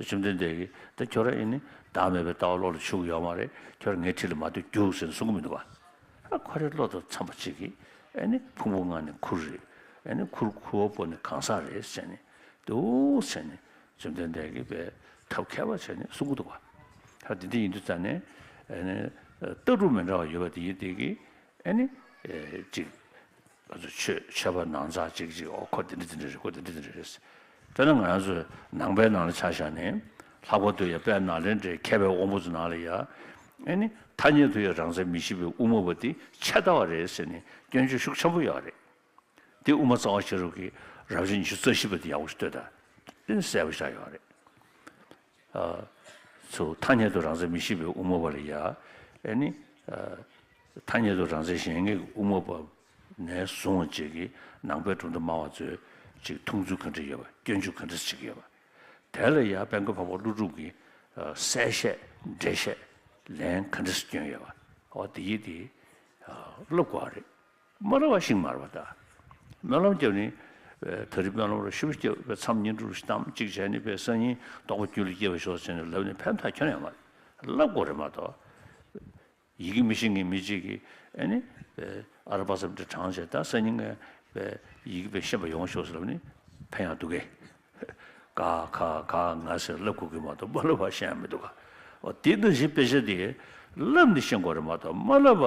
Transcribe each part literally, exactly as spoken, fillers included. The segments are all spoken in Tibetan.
བཅོམ་ལྡན་འདས་ཀྱིས་ད་ཁྱོད་རང་ཨེ་ནི་བདག་མེད་པའི་ལྟ་བ་བློ་ལ་ཆུད་ཀྱི་ཡོད་མ་རེད། ཁྱོད་རང་ངའི་འཁྲིས་ལ་མ་འདུག་རྒྱུགས་ཟེར་ནས་གསུང་གི་མི་འདུག་ག་ཨ་ཁོ་རའི་བློ་དང་འཚམས་པ་ཅིག་གིས་ཨེ་ནི་ཕུང་པོ་ལྔ་ནི་ཁུར་རེད། ཨེ་ནི་ཁུར་ཁུར་བ་པོ་ནི་གང་ཟག་རེད་ཟེར་ནས་འདུག་ཟེར་ནས་བཅོམ་ལྡན་འདས་ཀྱིས་པའི་ཐབས་མཁས་པ་བྱས་ནས་གསུང་གི་འདུག་ག་ད་འདི་འདྲ་ཡིན་དུས་ཙང་ནས་ཨེ་ནི་ལྟ་གྲུབ་མི་འདྲ་བ་ཡོད་པ་དེ་ཡིན་དེ་གིས། ཨེ་ནི། ཨེ་ཅིག་ང་ཚོ་ཆོས་ཆོས་པ་ནང་ཚགས་ཅིག་ཅིག་ཨོ་ཁོ་དེ་འདྲ་དེ་འདྲ་རེད། ཁོ་དེ་འདྲ་དེ་འདྲ་རེད། དཔེར་ན་ང་རང་ཚོ་ནང་པའི་ནང་ལ་ཆ་བཞག་ནས་ལྷག་པར་དུ་ཡང་དཔལ་ནཱ་ལེནྡྲའི་མཁས་པའི་དབང་པོ་ཚོ་ནང་ལ་ཡང་ཨེ་ནི་ཐ་སྙད་དུ་ཡང་རང་མཚན་མི་ཤེས་པའི་དབུ་མ་པ་དེ་ཆད་ལྟ་བ་རེད་ཟེར་ནས་སྐྱོན་བརྗོད་ཤུགས་ཆེན་པོ་ཡོད་རེད། དེ་དབུ་མ་རྩ་བ་ཤེས་རབ་ཀྱི་རབ་བྱེད་ཉི་ཤུ་རྩ་བཞི་པ་དེ་ཡག་པོ་ཞིག་ལྟོས་དང་དེ་ནི་གསལ་པོ་ཞིག་ཡོད་རེད། ཚུར་ཐ་སྙད་དུ་རང་མཚན་མི་ཤེས་པའི་དབུ་མ་པ་ལ་ཡ། ཨེ་ནི། ཐ་སྙད་དུ་རང་མཚན་གཞན་ངེས་ཀྱི་དབུ་མ་པ་ནས་བཟུང་བ་ཅིག་གིས་ནང་པའི་གྲུབ་མཐའ་སྨྲ་བ་ཚོས་ཅིག་མཐོང་ཚུལ་ག་འདྲ་ཡོད་པ་སྐྱོན་བརྗོད་ག་འདྲ་ཅིག་ཡོད་པ། དེ་ལ་ཡ་དཔལ་མགོན་འཕགས་པ་ཀླུ་སྒྲུབ་ཀྱིས་གསལ་བཤད་འགྲེལ་བཤད་ལན་ག་འདྲ་སྐྱོན་ཡོད་པ་འོ་དེ་ཡིས་དེ་བསླབ་དགོས་པ་རེད། སྨྲ་བ་ཤེས་མ་རེད་པ་ད། སྨོན་ལམ་བརྒྱབ་ནི། ད་རེས་སྨོན་ལམ་ར་ཤུ་བ་བརྒྱབ་པའི་མཚམས་བསྙེན་སྒྲུབ་ལ་གཏམ་གཅིག་བྱས་ནི་པའི་སང་ཉིན་རྟོགས་པ་རྒྱུད་ལ་སྐྱེ་བར་ཤོག་ཟེར་ནས་ལབ་ནི་ཕན་ཐོགས་ཁྱོན་ཡོད་མ་རེད། བསླབ་དགོས་རེད་མ་གཏོགས། ཡི་གེ་མི་ཤེས་མཁན་མི་གཅིག་གིས་ཨེ་ནི། ཨ་ར་པ་ཙམ་དེ་དྲངས་བྱས་ད་སང་ཉིན་ངས་པའི་ཡི་གེ་པའི་ཤེས་པ་ཡོང་ཤོག་ཟེར་ལབ་ནི་ཕན་ཡང་འདུག་གས། ཀ་ཁ་ག་ང་ཟེར་བསླབ་དགོས་ཀྱི་མ་གཏོགས་མ་བསླབ་པ་ཤེས་ཡ་མི་འདུག་ག་འོ་དེ་ནང་བཞིན་དཔེ་ཆ་དེ་བསླབ་ནས་ཤེས་དགོས་རེད་མ་གཏོགས་མ་བསླབ་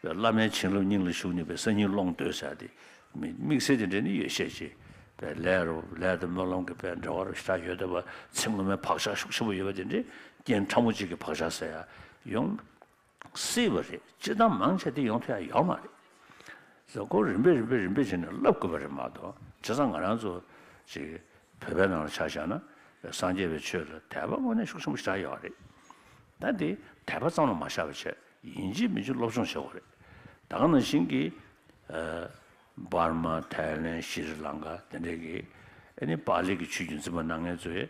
པ། བླ་མའི་བྱིན་རླབས་སྙིང་ལ་ཞུགས་ནས་པའི་སང་ཉིན་སློང་སྡོད་ཟེར་ཡ་དེ་མི་དམིགས་བསལ་དེ་འདྲ་ནི་ཡོད་ཤས་ཆེ། པའི་ལས་རུ་ལས་དང་སྨོན་ལམ་གྱི་པའི་འབྲེལ་བ་རུ་ཞེ་དྲག་ཡོད་བསྡད་པ་ཚེ་སྔོན་མའི་བག་ཆགས་ཤུགས་ཆེན་པོ་ཡོད་པ་དེ་འདྲའི་རྐྱེན་ཕྲ་མོ་གཅིག་གི་བག་ཆགས་ཟེར་ཡ་ཡོང་སྲིད་པ་རེད། སྤྱིར་བཏང་མང་ཆེ་དེ་ཡོང་ཐུབ་ཡ་ཡོད་མ་རེད། ཟེར་ཁོ་རིམ་པས་རིམ་པས་རིམ་པས་བྱས་ནས་བསླབ་དགོས་པ་རེད་མ་གཏོགས་བྱས་ཙང་ང་རང་ཚོ་ཅིག་བོད་པའི་ནང་ལ་ཆ་བཞག་ན་སངས་རྒྱས་པའི་ཆོས་ལ་དད་པ་དངོས་གནས་ཤུགས་ཆེན་པོ་ཞེ་དྲག་ཡོད་རེད། ད་དེ་དད་པ་ཙམ་ལ་མ་བཞག་པ་བྱས་ཡིན་གཅིག་མིན་གཅིག་སློབ་སྦྱོང་བྱེད་དགོས་རེད། ད་ག་ནང་བཞིན་གྱི་འབར་མ། ཐའི་ལེན། ཤྲི་ལང་ཀ་དེ་འདྲས་ཀྱི་ཨ་ནི་པཱ་ལི་གི་ཆོས་བརྒྱུད་འཛིན་པ་གནང་མཁན་ཚོས་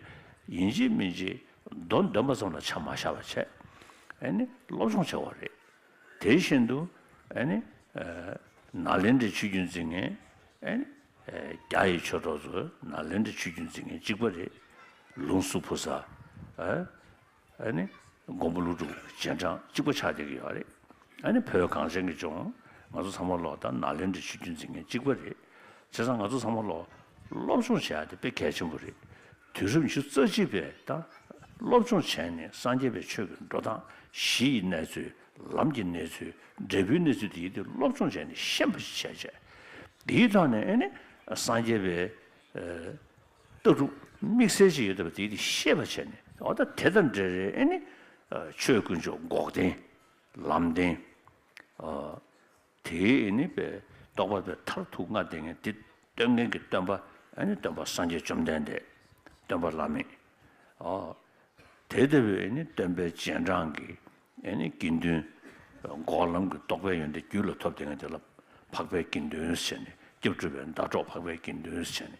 ཡིན་གཅིག་མིན་གཅིག་མདོ་འདོན་པ་ཙམ་ལ་ཆ་མ་བཞག་པ་བྱས་ཨ་ནི་སློབ་སྦྱོང་བྱེད་དགོས་རེད། དེ་བཞིན་དུ་ཨ་ནི་ནཱ་ལེནྡྲའི་ཆོས་བརྒྱུད་འཛིན་མཁན་ཨ་ནི་རྒྱ་ཡི་ཆོས་གྲོགས་ཚོས་ནཱ་ལེནྡྲའི་ཆོས་བརྒྱུད་འཛིན་མཁན་གཅིག་པ་རེད། ལུང་སུ་ཕུ་ས། ཨ་ནི་མགོན་པོ་ཀླུ་སྒྲུབ་རྗེས་འབྲང་གཅིག་པ་ཆགས་བསྡད་ཀྱི་ཡོད་རེད། ཨ་ནི་བོད་གངས་ཅན་གྱི་ལྗོངས་ང་ཚོ་ཚང་མ་ལོག་ད་ནཱ་ལེནྡྲའི་ཆོས་བརྒྱུད་འཛིན་མཁན་གཅིག་པ་རེད། བྱས་ཙང་ང་ཚོ་ཚང་མ་ལོག་སློབ་སྦྱོང་བྱེད་ཡ་དེ་དཔེ་གལ་ཆེན་པོ་རེད། དུས་རབས་ཉི་ཤུ་རྩ་གཅིག་པའི་ད་སློབ་སྦྱོང་བྱས་ནས་སངས་རྒྱས་པའི་ཆོས་ཀྱི་འགྲོ་སྟངས་གཞི་ཡི་གནས་ཚུལ་ལམ་གྱི་གནས་ཚུལ་འབྲས་བུའི་གནས་ཚུལ་དེ་ཡི་དེ་སློབ་སྦྱོང་བྱས་ནས་ཤེས་པ་ཞིག་བྱས་བྱས། དེའི་ཐོག་ནས་ཨ་ནི་སངས་རྒྱས་པའི་ལྟ་གྲུབ་དམིགས་བསལ་ཅིག་ཡོད་པ་དེ་དེ་ཤེས་པ་བྱས་ནས་འོ་ད་དེ་དང་འབྲེལ་རེད། ཨ་ནི་ཆོས་དཀོན་མཆོག་འགོག་བདེན་ལམ་བདེན་དེ་ཨ་ནི་པའི་རྟོགས་པ་པའི་མཐར་ཐུག་ལྔ་ལྡན་མཁན་དེ་སྟོན་མཁན་གྱི་སྟོན་པ་ཨ་ནི་སྟོན་པ་སངས་རྒྱས་བཅོམ་ལྡན་འདས་སྟོན་པ་བླ་མེད་ཨ། དེ་ལྟ་བུའི་ནི་སྟོན་པའི་རྗེས་འབྲང་གི་ཨེ་ནི་དགེ་འདུན་འགོག་ལམ་གྱི་རྟོགས་པའི་ཡོན་ཏན་རྒྱུད་ལ་ཐོབ་བསྡད་མཁན་དེ་ལ་འཕགས་པའི་དགེ་འདུན་ཟེར་ནས་སྐྱབས་སྒྲུབ་པའི་ཟླ་གྲོགས་འཕགས་པའི་དགེ་འདུན་ཟེར་ནས་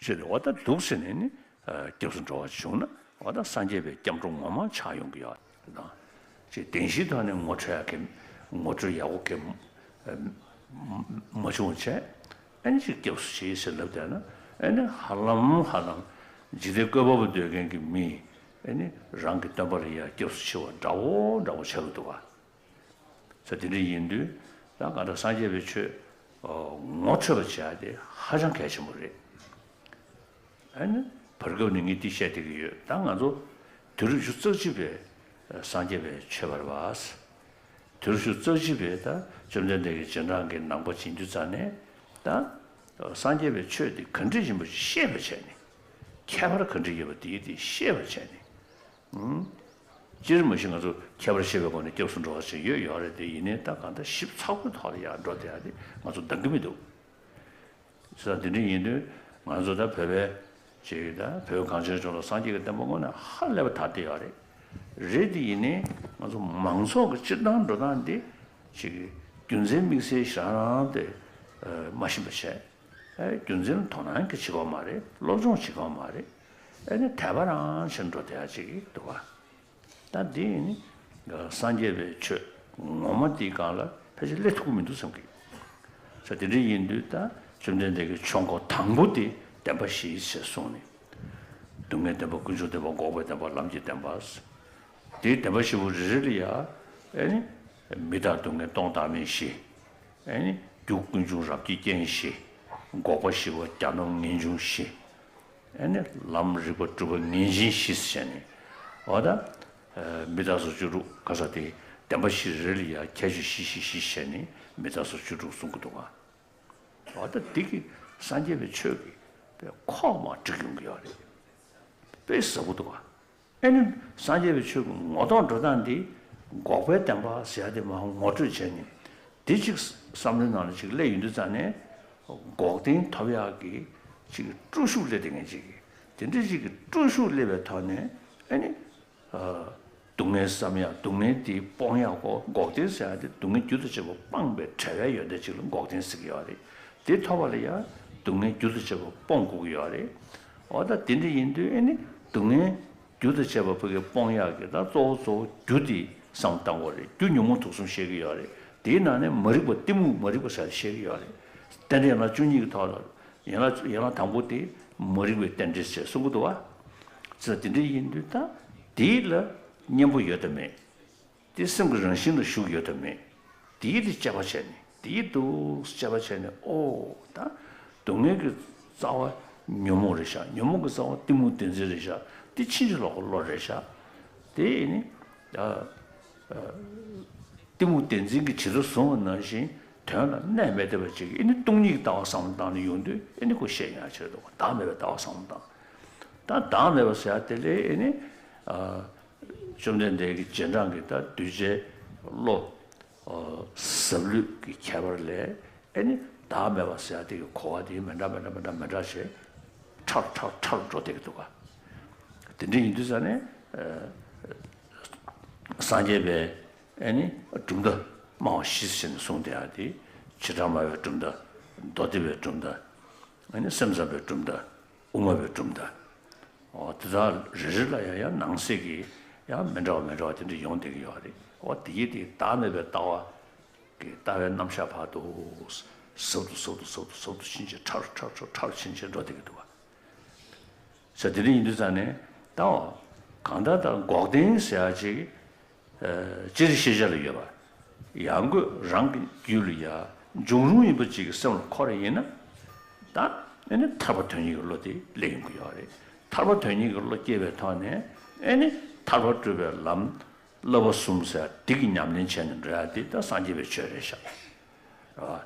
ཞེས་ཏེ་འོ་ད་འདུག་ཟེར་ནས་ནི་སྐྱབས་སུ་འགྲོ་བ་བྱུང་ན་འོ་ད་སངས་རྒྱས་པའི་སྐྱབས་འགྲོ་ངོ་མ་ཆགས་ཡོང་གི་ཡོད་དང་། ཅེས་བདེན་བཞིའི་ཐོག་ནས་ངོ་འཕྲོད་ཡག་གི་ངོ་སྤྲོད་ཡག་པོ་གི་མ་བྱུང་བྱས། ཨ་ནི་ཅིག་སྐྱབས་སུ་མཆི་ཟེར་ལབ་བསྡད་ན་ཨ་ནི་ཧ་ལམ་ཧ་ལམ་འཇིག་རྟེན་བཀོད་པ་པོ་འདོད་མཁན་གྱི་མི་ཨ་ནི་རང་གི་སྟོན་པ་ལ་ཡང་སྐྱབས་སུ་མཆི་བ་འདྲ་བོ་འདྲ་བོ་ཆགས་ཀྱི་འདུག་ག་ས་དེ་འདྲ་ཡིན་དུས་ད་གང་ལྟར་སངས་རྒྱས་པའི་ཆོས་ངོ་འཕྲོད་པ་བྱེད་ཡ་དེ་ཧ་ཅང་གལ་ཆེན་པོ་རེད། ཨ་ནི་བར་སྐབས་ནས་ངས་འདི་བཤད་བསྡད་ཀྱི་ཡོད། ད་ང་ཚོ་དུས་རབས་ཉི་ཤུ་རྩ་གཅིག་པའི་སངས་རྒྱས་པའི་ཆོས་པ་རེད་པ། དུས་རབས་ཉི་ཤུ་རྩ་གཅིག་པའི་ད་བཅོམ་ལྡན་འདས་ཀྱི་རྗེས་འབྲང་གི་ནང་པ་བྱེད་དུས་ཙང་ནས་ད་སངས་རྒྱས་པའི་ཆོས་འདི་ག་འདྲ་ཡིན་པ་ཤེས་པ་བྱས་ནས་ཁྱད་པར་ག་འདྲ་ཡོད་པ་དེ་དེ་ཤེས་པ་བྱས་ནས། སྤྱིར་མ་གཞི་ང་ཚོ་ཁྱད་པར་ཤེས་པའི་སྒོ་ནས་སྐྱབས་སུ་འགྲོ་བ་ཞིག་ཡོད་ཡོད་རེད་དེ། ཡིན་ནའི་ད་གང་ལྟར་ཞིབ་ཚགས་པོའི་ཐོག་ལ་ཡར་འགྲོ་བསྡད་ཡ་དེ་ང་ཚོ་འདང་གི་མི་འདུག་ས་འདི་འདྲ་ཡིན་དུས་ང་ཚོ་ད་བོད་པའི་ཅིག་ད་བོད་གངས་ཅན་ལྗོངས་ལ་སངས་རྒྱས་ཀྱི་བསྟན་པ་དངོས་གནས་ཧ་ལས་པ་དར་བསྡད་ཡོད་རེད། རེད་དེ་ཡིན་ནའི་ང་ཚོ་མང་ཚོགས་ཀྱི་སྤྱིར་བཏང་འགྲོ་སྟངས་འདི་ཅིག་རྒྱུ་མཚན་དམིགས་བསལ་ཞིག་རང་རང་དེ་མ་ཤེས་པ་བྱས། རྒྱུ་མཚན་ལ་དོ་སྣང་གི་བྱེད་ཀྱི་ཡོད་མ་རེད། སློབ་སྦྱོང་བྱེད་ཀྱི་ཡོད་མ་རེད། ཨ་ནི་དད་པ་རང་བྱས་འགྲོ་བསྡད་ཡ་ཅིག་འདུག་ག་ད་འདི་ནི་སངས་རྒྱས་པའི་ཆོས་ངོ་མ་འདིའི་སྒང་ལ་ཕལ་ཆེར་སླེབས་ཐུབ་ཀྱི་མི་འདུག་བསམ་གི། ས་དེ་འདྲ་ཡིན་དུས་ད་བཅོམ་ལྡན་འདས་ཀྱི་ཆོས་འཁོར་དང་པོ་དེ་བསྟན་པ་བཞི་ཞེས་གསུངས་ནས། སྡུག་བསྔལ་བདེན་པ། ཀུན་འབྱུང་བདེན་པ། འགོག་པའི་བདེན་པ། ལམ་གྱི་བདེན་པ། དེའི་བདེན་པ་བཞི་པོ་རེ་རེ་ལ་ཡ། ཨེ་ནི། མི་རྟག་སྡུག་བསྔལ་སྟོང་བདག་མེད་བཞི། ཨེ་ནི། རྒྱུ་ཀུན་འབྱུང་རབ་ཀྱི་རྐྱེན་བཞི། འགོག་པ་བཞི་པོ་གྱ་ནོམ་ངེས་འབྱུང་བཞི། ཨེ་ནི། ལམ་རིགས་པ་སྒྲུབ་པ་ངེས་འབྱིན་བཞི་ཟེར་ནས། འོ་ད། མི་རྟག་སོགས་བཅུ་དྲུག་ག་ས་དེ། བདེན་པ་བཞི་རེ་རེ་ལ་ཡ་ཁྱད་ཆོས་བཞི་བཞི་བཞི་བྱས་ནས་མི་རྟག་སོགས་བཅུ་དྲུག་གསུང་གི་འདུག་ག་འོ་ད་འདི་གི་སངས་རྒྱས་པའི་ཆོས་ཀྱི་པའི་ཁོག་མ་འགྲིག་ཡོང་གི་ཡོད་རེད། དཔེ་ཟབ་པོ་འདུག་ག་ཨེ་ནི། སངས་རྒྱས་པའི་ཆོས་ཀྱི་ངོ་ཐོག་འགྲོ་སྟངས་འདི། འགོག་པའི་བདེན་པ་ཟེར་ཡ་དེ་མར་ངོ་སྤྲོད་བྱས་ནས། འདི་གཅིག་བསམ་བློའི་ནང་ལ་གཅིག་སླེབས་ཡོང་དུས་ཙང་ནས། འགོག་བདེན་ཐོབ་ཡག་གི་གཅིག་སྤྲོ་ཤུགས་སླེབས་བསྡད་མཁན་གཅིག་གི། དེ་འདྲ་གཅིག་གི་སྤྲོ་ཤུགས་སླེབས་པའི་ཐོག་ནས། ཨེ་ནི། སྡུག་བསྔལ་བསམ་ཡ། སྡུག་བསྔལ་དེ་སྤོང་ཡག་གོ། འགོག་བདེན་ཟེར་ཡ་དེ་སྡུག་བསྔལ་རྒྱུ་དང་བཅས་པ་སྤངས་པའི་བྲལ་བའི་ཡོན་ཏན་ཅིག་ལ་འགོག་བདེན་ཟེར་གྱི་ཡོད་རེད། དེ་ཐོབ་པ་ལ་ཡ་སྡུག་བསྔལ་རྒྱུ་དང་བཅས་པ་སྤོང་དགོས་ཀྱི་ཡོད་རེད། འོ་ད་དེ་འདྲ་ཡིན་དུས་ཨེ་ནི་སྡུག་བསྔལ་རྒྱུ་དང་བཅས་པ་ཕ་གི་སྤོང་ཡག་གི་ད་གཙོ་བོ་གཙོ་བོ་རྒྱུ་དེ་བསམ་བཏང་དགོས་རེད། རྒྱུ་ཉོན་མོངས་དུག་གསུམ་བཤད་ཀྱི་ཡོད་རེད། དེའི་ནང་ནས་མ་རིག་པ་གཏི་མུག་མ་རིག་པ་ཟེར་བཤད་ཀྱི་ཡོད་རེད། རྟེན་འབྲེལ་ཡན་ལག་བཅུ་གཉིས་ཀྱི་ཐོག་ལ། ཡན་ལག་ཡན་ལག་དང་པོ་དེ་མ་རིག་པའི་རྟེན་འབྲེལ་ཞེས་གསུང་གི་འདུག་བ། ཙི་དེ་འདྲ་ཡིན་དུས་ད་དེ་ལ་གཉེན་པོ་ཡོད་དམ་མེད། དེ་སེམས་ཀྱི་རང་བཞིན་ལ་ཞུགས་ཡོད་དམ་མེད། དེ་དེ་དཔྱད་པ་བྱས་ནས། དེ་འདུག་དཔྱད་པ་བྱས་ནས། ཨོ་ད་སྡུག་བསྔལ་གྱི་རྩ་བ་ཉོན་མོངས་རེད་ཤག་ཉོན་མོངས་ཀྱི་རྩ་བ་གཏི་མུག་བདེན་འཛིན་རེད་ཤག་དེ་ཕྱིན་ཅི་ལོག་གི་བློ་རེད་ཤག་དེ་ནི། གཏི་མུག་བདེན་འཛིན་གྱིས་ཇི་ལྟར་བཟུང་བ་ནང་བཞིན་དོན་ལ་གནས་མི་བདེ་བ་ཅིག་ཨེ་ནི་སྟོང་ཉིད་ཀྱི་ལྟ་བ་བསམ་བློ་བཏང་ནས་ཡོང་དུས་ཨེ་ནི་ཁོ་བཤད་ཡང་ཆེ་འདུག་བདག་མེད་པའི་ལྟ་བ་བསམ་བློ་བཏང་། ད་བདག་མེད་པ་ཟེར་ཡ་དེ་ལས་ཨེ་ནི། བཅོམ་ལྡན་འདས་ཀྱི་རྗེས་འབྲང་གི་ད་གདུལ་བྱའི་བློ། ཟབ་ལྷོད་ཀྱི་ཁྱད་པར་ལས་ཨེ་ནི་བདག་མེད་པ་ཟེར་ཡ་དེ་གི་གོ་བ་དེ་མི་འདྲ་མི་འདྲ་མི་འདྲ་མི་འདྲ་ཞེས་ཕྲ་ཕྲ་ཕྲ་འགྲོ་བསྡད་ཀྱི་འདུག་ག་དེ་འདྲ་ཡིན་དུས་ཙང་ནས། སངས་རྒྱས་པའི་ཨེ་ནི་གྲུབ་མཐའ་སྨྲ་བ་བཞི་ཟེར་ནས་གསུངས་བསྡད་ཡ་དེ། བྱེ་བྲག་སྨྲ་བའི་གྲུབ་མཐའ། མདོ་སྡེ་པའི་གྲུབ་མཐའ། ཨེ་ནི་སེམས་ཙམ་པའི་གྲུབ་མཐའ། དབུ་མ་པའི་གྲུབ་མཐའ། འོ་དེ་དག་རེ་རེ་ལ་ཡང་ཡང་ནང་གསེས་ཀྱི་ཡང་མི་འདྲ་བ་མི་འདྲ་བ་དེ་འདྲ་ཡོང་བསྡད་ཀྱི་ཡོད་རེད། འོ་དེ་ཡི་དེ་བདག་མེད་པའི་ལྟ་བ་གི་ལྟ་བའི་རྣམ་གཞག་བར་དུ་ཟབ་ཏུ་ཟབ་ཏུ་ཟབ་ཏུ་ཟབ་ཏུ་ཕྱིན་ཆད་ཕྲ་རུ་ཕྲ་རུ་ཕྲ་རུ་ཕྱིན་ཆད་འགྲོ་བསྡད་ཀྱི་འདུག་བ། ས་དེ་འདྲ་ཡིན་དུས་ཙང་ནས་ད་འོ་གང་ལྟར་ད་འགོག་བདེན་ཟེར་ཡ་ཅིག་སྤྱིར་ཤེས་བྱ་ལ་ཡོད་པ། ཡང་སྒོས་རང་གི་རྒྱུད་ལ་ཡ་འབྱུང་རུང་ཡིན་པ་ཅིག་གི་སེམས་ལ་འཁོར་བ་ཡིན་ན། ད་ཨེ་ནི་ཐར་པ་དོན་གཉེར་གྱི་བློ་དེ་སླེབས་ཡོང་གི་ཡོད་རེད། ཐར་པ་དོན་གཉེར་གྱི་བློ་སྐྱེས་པའི་ཐོག་ནས་ཨེ་ནི་ཐར་པ་སྒྲུབ་པའི་ལམ་བསླབ་པ་གསུམ་ཟེར་འདི་གི་ཉམས་ལེན་བྱས་ནས་འགྲོ་ཡ་དེ་ད་སངས་རྒྱས་པའི་ཆོས་རེད་ཤག་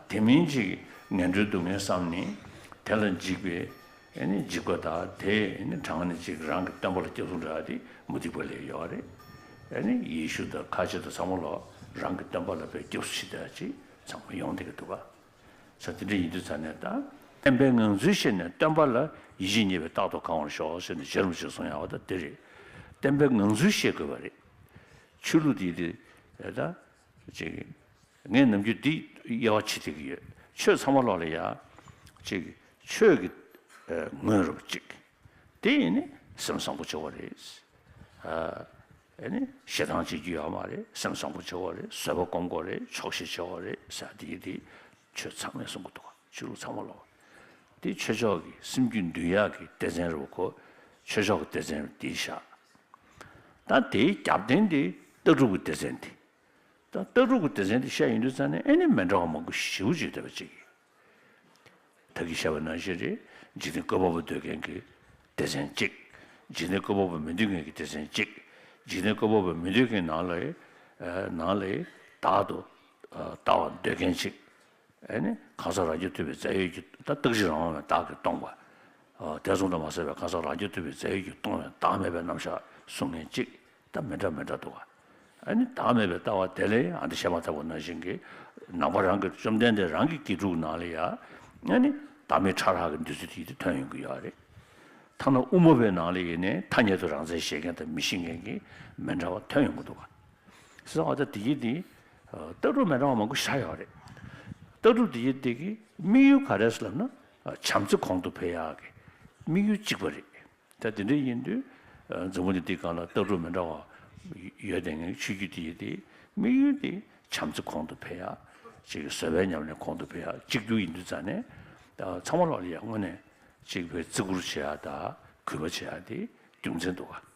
དེ་མིན་ཅིག་ངན་འགྲོའི་སྡུག་བསྔལ་བསམ་ནས་དེ་ལ་འཇིགས་པའི། ཨེ་ནི་འཇིགས་པ་དང་དེ་ཨེ་ནི་དྲངས་ནས་ཅིག་རང་གི་སྟོན་པ་ལ་སྐྱབས་སུ་འགྲོ་ཡ་དེ་མུ་སྟེགས་པ་ལས་ཡོད་རེད། ཨེ་ནི་ཡེ་ཤུ་དང་ཁ་ཆེ་དང་ཚང་མ་ལོག་རང་གི་སྟོན་པ་ལ་བས་སྐྱབས་སུ་མཆི་བསྡད་ཅིག་ཚང་མ་ཡོང་བསྡད་ཀྱི་འདུག་ག་ས་དེ་འདྲ་ཡིན་དུས་ཙང་ནས་ད་བསྟན་པའི་ངང་ཚུལ་ཤེས་ནས་སྟོན་པ་ལ་ཡིད་ཆེས་རྙེད་པའི་རྟག་ཏུ་གང་བར་ཤོག་ཟེར་ནས་རྗེ་རིན་པོ་ཆེས་གསུངས་ཡ་བ་ད་དེ་རེད། བསྟན་པའི་ངང་ཚུལ་ཤེས་དགོས་པ་རེད། ཆོས་ལུགས་དེ་དེ་ད་ཅིག་ངས་ནམ་རྒྱུན་འདི་དབྱེ་བ་ཕྱེ་བསྡད་ཀྱི་ཡོད། ཆོས་ཚང་མ་ལོག་ལ་ཡ། ཅིག་ཆོས་ཀྱི་ངོས་རུ་གཅིག་དེ་ཡིན་ནི་སེམས་བཟང་པོ་བྱེད་དགོས་རེད། ཨ་ནི་ཞེ་སྡང་བྱེད་རྒྱུ་ཡོད་མ་རེད། སེམས་བཟང་པོ་བྱེད་དགོས་རེད། བཟོད་པ་སྒོམ་དགོས་རེད། ཆོག་ཤེས་བྱེད་དགོས་རེད་ཟེར་དེ་ཡི་དེ་ཆོས་ཚང་མས་གསུང་གི་འདུག་ཆོས་ལུགས་ཚང་མ་ལོག་དེ་ཆོས་ཕྱོགས་ཀྱི་སེམས་རྒྱུད་འདུལ་ཡག་གི་སྡེ་ཚན་རེད་བ་ཁོ། ཆོས་ཕྱོགས་ཀྱི་སྡེ་ཚན་དེ་བཞག་ད་དེའི་རྒྱབ་རྟེན་དེ་ལྟ་གྲུབ་ཀྱི་སྡེ་ཚན་དེ། ད་ལྟ་གྲུབ་ཀྱི་སྡེ་ཚན་དེ་བཤད་ཡོང་དུས་ཙང་ནས་ཨེ་ནི་མི་འདྲ་བ་མང་པོ་ཞེ་པོ་ཅིག་འདུག་པ་ཅིག་ད་གིན་བཤད་པ་ནང་བཞིན་རེད། འཇིག་རྟེན་བཀོད་པ་པོ་འདོད་མཁན་གྱི་སྡེ་ཚན་གཅིག་འཇིག་རྟེན་བཀོད་པ་པོ་མི་འདོད་མཁན་གྱི་སྡེ་ཚན་གཅིག་འཇིག་རྟེན་བཀོད་པ་པོ་མི་འདོད་མཁན་ནང་ལ་ནང་ལ་བདག་ཏུ་ལྟ་བ་འདོད་མཁན་གཅིག་ཨེ་ནི་གང་ཟག་རང་རྐྱ་ཐུབ་པའི་རྫས་ཡོད་ཀྱིས་ད་རྟག་གཅིག་རང་དབང་བའི་བདག་གིས་སྟོང་པ། དེ་ཙམ་དུ་མ་ཟད་པའི་གང་ཟག་རང་རྐྱ་ཐུབ་པའི་རྫས་ཡོད་ཀྱིས་སྟོང་བའི་བདག་མེད་པའི་རྣམ་གཞག་གསུང་མཁན་གཅིག་ད་མི་འདྲ་མི་འདྲ་འདུག་ག་ཨ་ནི་བདག་མེད་པའི་ལྟ་བ་དེ་ལས་ཨ་འདི་བཤད་མ་ཐག་པ་ནང་བཞིན་གྱི་ནང་པ་རང་གི་བཅོམ་ལྡན་འདས་རང་གི་དགེ་ཕྲུག་ནང་ལ་ཡ་ཨ་ནི་བདག་མེད་ཕྲ་རགས་ཀྱི་འདུས་ཚུལ་དེ་ཡིད་དུ་ཐོན་ཡོང་གི་ཡོད་རེད། ཐ་ན་དབུ་མ་པའི་ནང་ལ་ཡིན་ནའི་ཐ་སྙད་དུ་རང་མཚན་བཞེད་མཁན་དང་མི་བཞེད་མཁན་གྱི་མི་འདྲ་བ་ཐོན་ཡོང་གི་འདུག་ག་ཟེར་བ་ད་དེ་ཡིན་དེ། ལྟ་གྲུབ་མི་འདྲ་བ་མང་པོ་བཞག་ཡོད་རེད། ལྟ་གྲུབ་དེ་ཡིན་དེ་གི་དམིགས་ཡུལ་ག་རེ་ཟེར་ལབ་ན། བྱམས་བརྩེ་གོང་དུ་འཕེལ་ཡག་གི་དམིགས་ཡུལ་གཅིག་པ་རེད། ད་དེ་འདྲ་ཡིན་དུས། འཛམ་བུ་གླིང་འདི་སྒང་ལ་ལྟ་གྲུབ་མི་འདྲ་བ་ཡོད་དེ་ངའི་ཆོས་བརྒྱུད་དེ་ཡིན་དེ་དམིགས་ཡུལ་དེ་བྱམས་བརྩེ་གོང་དུ་འཕེལ་ཡག་ཅིག་བཟོད་པའི་ཉམས་ལེན་གོང་དུ་འཕེལ་ཡག་གཅིག་གྱུར་ཡིན་དུས་ཙང་ནས། ཚང་མ་ལོག་ལ་ཡ་དངོས་གནས་ཅིག་བའི་བརྩི་བཀུར་བྱེད་ཡག་དང་ གུས་པ་བྱེད་ཡ་དེ་རྒྱུ་མཚན་འདུག་ག